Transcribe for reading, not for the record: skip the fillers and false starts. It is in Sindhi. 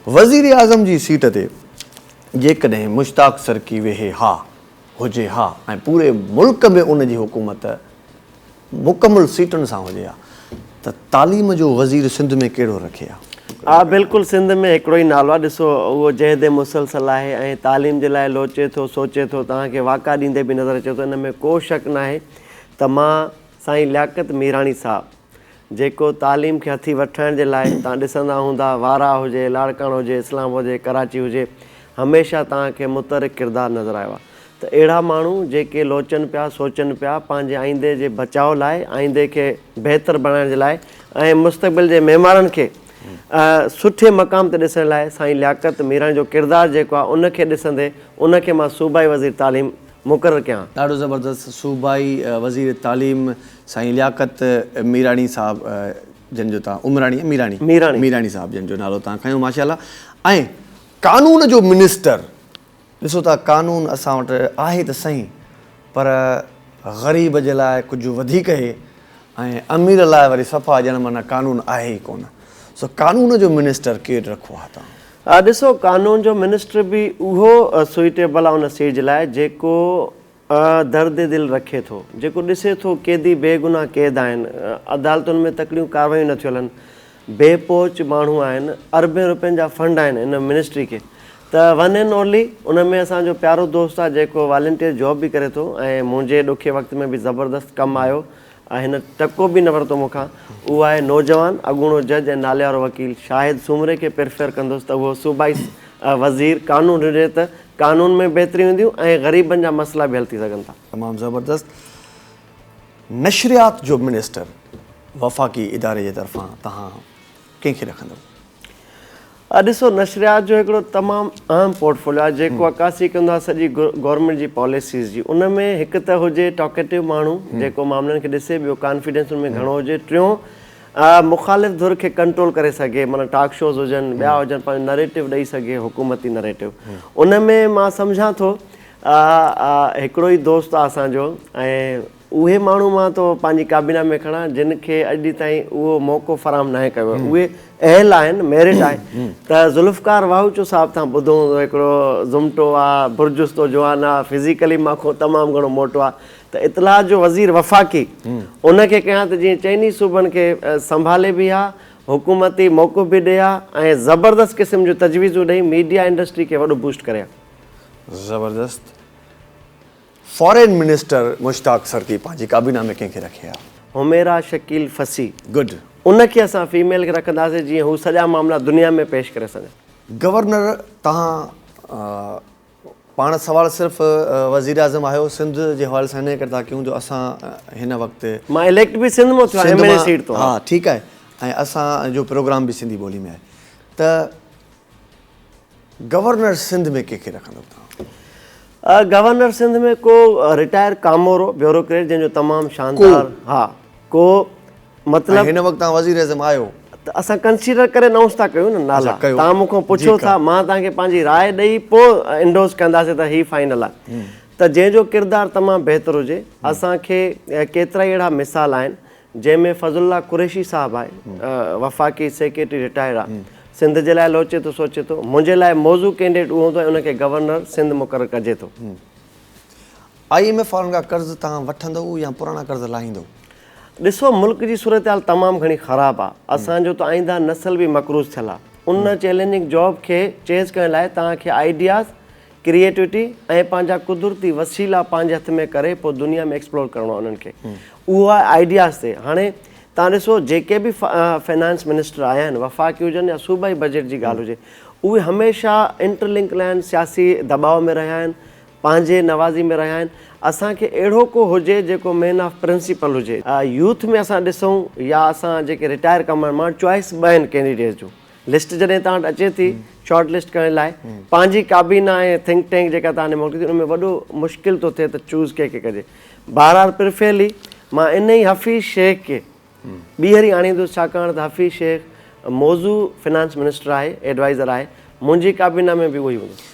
وزيراعظم جي سيٽ تي جيڪڏهن مشتاق سرڪي ويهي ها، هجي ها ۽ پوري ملڪ ۾ ان جي حڪومت مڪمل سيٽن سان هجي ها ته تعليم جو وزير سنڌ ۾ ڪهڙو رکي ها؟ ها بلڪل سنڌ ۾ هڪڙو ئي نالو آهي ڏسو اهو جهد مسلسل آهي ۽ تعليم جي لاء لوچي ٿو سوچي ٿو توهان کي واڪا ڏيندي به نظر اچي ٿو ان ۾ ڪو شڪ ناهي ته مان سائين لياقت ميراڻي صاحب جيڪو تعليم کي هٿي وٺرائڻ جي لاء توهان ڏسندا هوندا وارهه هجي لاڙڪاڻو هجي اسلام آباد هجي ڪراچي هجي هميشه توهان کي متحرڪ ڪردار نظر آيو آهي ته اهڙا ماڻهو جيڪي لوچن پيا سوچن پيا پنهنجي آئيندي جي بچاء لاء آئيندي کي بهتر بڻائڻ جي لاء ۽ مستقبل جي معمارن کي سٺي مقام تي ڏسڻ لاء سائين لياقت ميراڻي جو ڪردار جيڪو آهي ان کي ڏسندي ان کي مان صوبائي وزير تعليم مقرر ڪيان. ڏاڍو زبردست صوبائي وزير تعليم سائين لياقت ميراڻي صاحب جن جو تان عمراڻي ميراڻي ميراڻي ميراڻي صاحب جن جو نالو تان کنيو ماشاءالله ۽ قانون جو منسٽر ڏسو ته قانون اسان وٽ آهي ته سهي پر غريب جي لاء ڪجهه وڌيڪ اهي ۽ امير لاء وري صفا ڄڻ معنيٰ قانون آهي ئي ڪونه سو قانون جو منسٽر ڪير رکو ها توهان؟ ڏسو قانون جو منسٽر به اهو سوئيٽيبل آهي ان سيٽ جي لاء جيڪو درد دل رکي ٿو، جيڪو ڏسي ٿو قيدي بيگناهه قيد آهن، عدالتن ۾ تڪڙيون ڪاروايون نٿيون هلن، بي پهچ ماڻهو آهن، اربين روپين جا فنڊ آهن ان منسٽري کي ته ون اينڊ اونلي ان ۾ اسان جو پيارو دوست آهي جيڪو والنٽيئر جاب به ڪري ٿو ۽ منهنجي ڏکي وقت ۾ به زبردست ڪم آيو ۽ هن ٽڪو به نه ورتو مون کان اهو آهي نوجوان اڳوڻو جج ۽ ناليوارو وڪيل شاهد سومري کي پريفر ڪندس ته اهو صوبائي وزير قانون هجي ته قانون ۾ بهتريون اينديون ۽ غريبن جا مسئلا به حل ٿي سگهن ٿا. تمام زبردست نشريات جو منسٽر وفاقي اداري جي طرفان توهان ڪنهن کي رکندؤ؟ ڏسو نشريات جو هڪڙو تمام اهم پورٽفوليو آهي جيڪو عڪاسي ڪندو آهي سڄي گورنمينٽ جي پاليسيز جي ان ۾ هڪ ته هجي ٽاڪيٽو ماڻهو جيڪو معاملن کي ڏسي ٻيو ڪانفيڊنس ان ۾ گهڻو هجي ٽيون مخالف ڌر کي ڪنٽرول ڪري سگهي معنيٰ ٽاڪ شوز هجن ٻيا هجن پنهنجو نريٽو ڏئي سگهي حڪومتي نريٽو ان ۾ مان سمجهان ٿو هڪڙو ئي دوست آهي اسان جو ۽ اهي ماڻهو مان ٿو پنهنجي ڪابينا ۾ کڻان جن کي اڄ ڏينهن تائين اهو موقعو فراهم ناهي ڪيو ويو اهي اهل آهن ميرٽ آهي ته ذوالفقار واهوچو صاحب تان ٻڌو هوندو هڪڙو زمٽو آ برجستو جوان آ فزيڪلي مان کان تمام گهڻو موٽو آ ته اطلاعات جو وزير وفاقي ان کي ڪيان ته جيئن چئني صوبن کي سنڀالي به ها حڪومتي موقف به ڏي ها ۽ زبردست قسم جون تجويزون ڏئي ميڊيا انڊسٽري کي وڏو بوسٽ ڪري ها. زبردست. فارين منسٽر مشتاق سرڪي پنهنجي ڪابينا ۾ ڪنهن کي رکي ها؟ حميرا شڪيل فصيح. گڊ. ان کي اسان فيميل کي رکنداسين جيئن هو سڄا معاملا دنيا ۾ پيش ڪري سگهن. گورنر توهان پاڻ سوال صرف وزيراعظم آهيو سنڌ جي حوالي سان انهي ڪري ٿا ڪيون جو اسان هن وقت. مان اليڪٽ به سنڌ مان ٿيو آهيان ايم اين اي سيٽ تون. ها ٺيڪ آهي ۽ اسان جو پروگرام به سنڌي ٻولي ۾ آهي ته گورنر سنڌ ۾ ڪنهن کي رکندو توهان؟ گورنر سنڌ ۾ ڪو رٽائر ڪامورو بيوروڪريٽ جنهن جو تمام شاندار ها ڪو مطلب هن وقت توهان وزير اعظم آهيو ته اسان ڪنسيڊر ڪري انائونس ٿا ڪيون نه نالا توهان مون کان پڇو ٿا مان توهان کي پنهنجي راء ڏئي پوء انڊوز ڪنداسين ته هي فائنل آهي ته جنهن جو ڪردار تمام بهتر هجي اسان کي ڪيترائي اهڙا مثال آهن جنهن ۾ فضل الله قريشي صاحب آهي وفاقي سيڪريٽري رٽائرڊ آهي سنڌ جي لاء لوچي ٿو سوچي ٿو منهنجي لاء موضوع ڪينڊيڊٽ اهو هوندو ۽ ان کي گورنر سنڌ مقرر ڪجي ٿو. I M F وارن کان قرض توهان وٺندؤ يا پراڻا قرض لاهيندؤ؟ ڏسو ملڪ جي صورتحال تمام گهڻي خراب آهي اسان جو ته آئنده نسل به مقروض ٿيل آهي ان چئلينجنگ جاب کي چيز ڪرڻ لاء توهان کي آئيڊياز ڪريئيٽوٽي ۽ پنهنجا قدرتي وسيلا پنهنجي هٿ ۾ ڪري پوء دنيا ۾ ايڪسپلور ڪرڻو آهي انهن کي اهو آهي آئيڊياز تي هاڻي توهان ڏسو جيڪي به فنانس منسٽر آيا آهن وفاقي هجن يا صوبائي بجيٽ جي ڳالهه هجي اهي هميشه انٽرلنڪ رهيا آهن سياسي دٻاء ۾ رهيا آهن پنهنجي نوازي ۾ رهيا آهن اسان کي اهڙو ڪو هجي جيڪو مين آف پرنسپل هجي يوٿ ۾ اسان ڏسون يا اسان جيڪي رٽائر ڪم آهن مان چوائس ٻه آهن ڪينڊيڊيٽس جون لسٽ جڏهن توهان وٽ اچي ٿي شارٽ لسٽ ڪرڻ لاء پنهنجي ڪابينا ۽ ٿنڪ ٽينڪ جيڪا توهان ڏي موڪلي ٿي ان ۾ وڏو مشڪل ٿو ٿئي ته چوز ڪنهن کي ڪجي بهرحال پرفيلي مان انهي حفيظ شيخ کي ٻيهر ئي آڻيندس ڇاڪاڻ ته حفيظ شيخ موضوع فنانس منسٽر آهي ايڊوائزر آهي منهنجي ڪابينا ۾ به اهو ئي هوندو.